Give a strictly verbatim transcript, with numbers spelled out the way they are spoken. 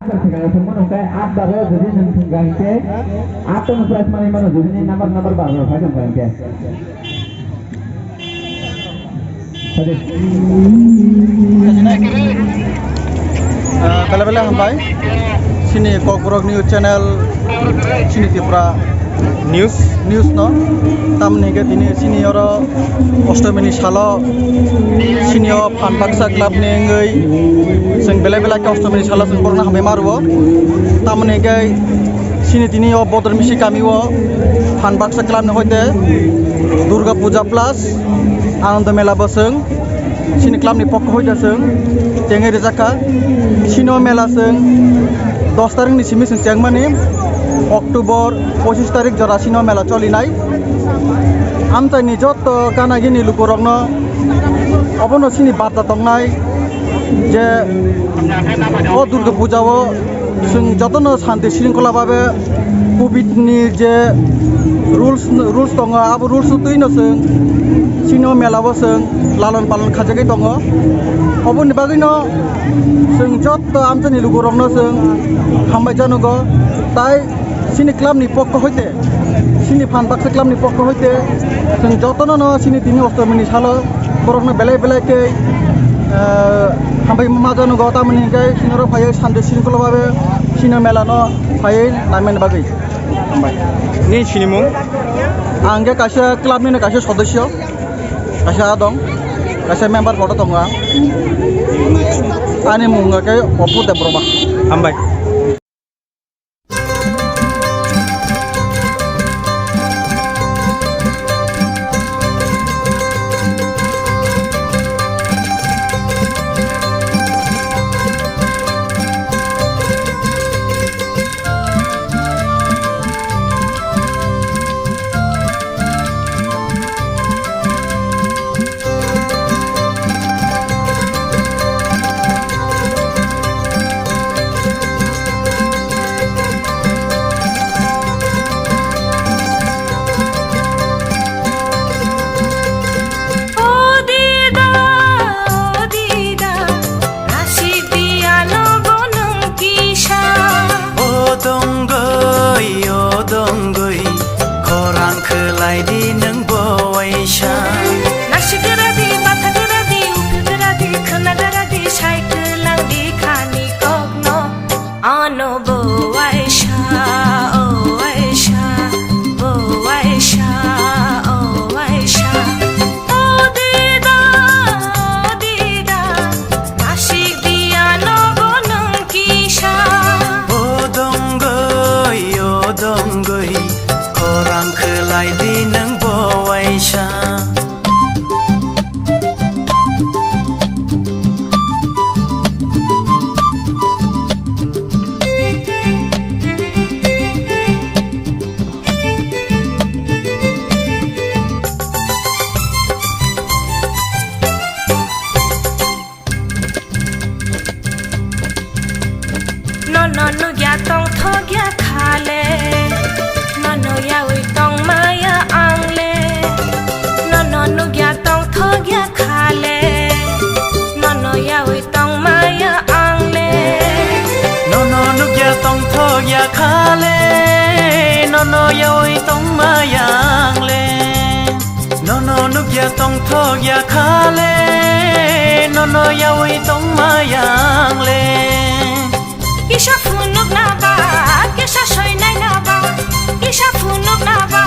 Number thwngkha, thwngmano hwnkhe aat baro, jodi nwng thwngkha hwnkhe aat tono prize manwi mano, jodi ni number, number bar bar phai thwngkha hwnkhe. Ah, bele bele hambai. Chini Kokborok News Channel, chini Tripura News, News no. Tamni hwnkhe tini chini oro Ostomi ni salo chini o Phan Baksa Club ni wngwi chwng belai belai khe Ostomi ni salo chwng borokno hambai ma rwo. Tamni hwnkhe chini tini o Bodor Misi kami o Phan Baksa Club ni hoite Durga Puja plus Anando Mela bo chwng chini club ni pokho hoite chwng chengwi rijak kha. Chini o mela chwng dos tarik ni simi chwng chengmani, October pochis tarik jora chini o mela cholinai. Amchaini jotto gana gini lukurokno obono chini barta tongnai je o Durga Puja o chwng jotono santi shringkhola babe covid ni je rules, rules tongo, abo rules twino chwng chini o mela o chwng lalon palon khaijagwi tongo. Oboni bagwino chwng jotto amchaini lukurokno chwng hambai janugo, tai chini club ni pokho hoite, chini Phan Baksa Club ni pokho hoite chwng jotono no chini tini Ostomi ni salo borokno belai belai khe, ah, hambai ma janugo, tamoni hwnkhe chini oro phaiwi santi shringkhola babe chini mela no phaiwi naimani bagwi. Hambai. Nini sinimung? Ang khe kaisa club ni no kaisa sodosyo, kaisa adong, kaisa member photo tongo ang. Ani mung khe Opu Debbarma. Hambai. O dida, o dida, nasib biyano bo nwng kisa. O dongoi, o dongoi, khorang khwlai di nwng bo waisa. Nasigra di, bathagra di, uphigra di, khwnagra di, sai kwlang di khani kokno. Ano bo waisa, o waisa, bo waisa, o waisa. O dida, o dida, nasib biyano bo nwng kisa. O dongoi, o dongoi, khorang khwlai di nwng bo waisa. Nono nukya tongthokya khale, nono yawi tongmaya angle. Nono nukya tongthokya khale, nono yawi tongmaya angle. Nono nukya tongthokya khale, nono yawi tongmaya angle. Nono nukya tongthokya khale, nono yawi tongmaya angle. Kisa phunukna ba, kisa soinai na ba, kisa phunukna ba,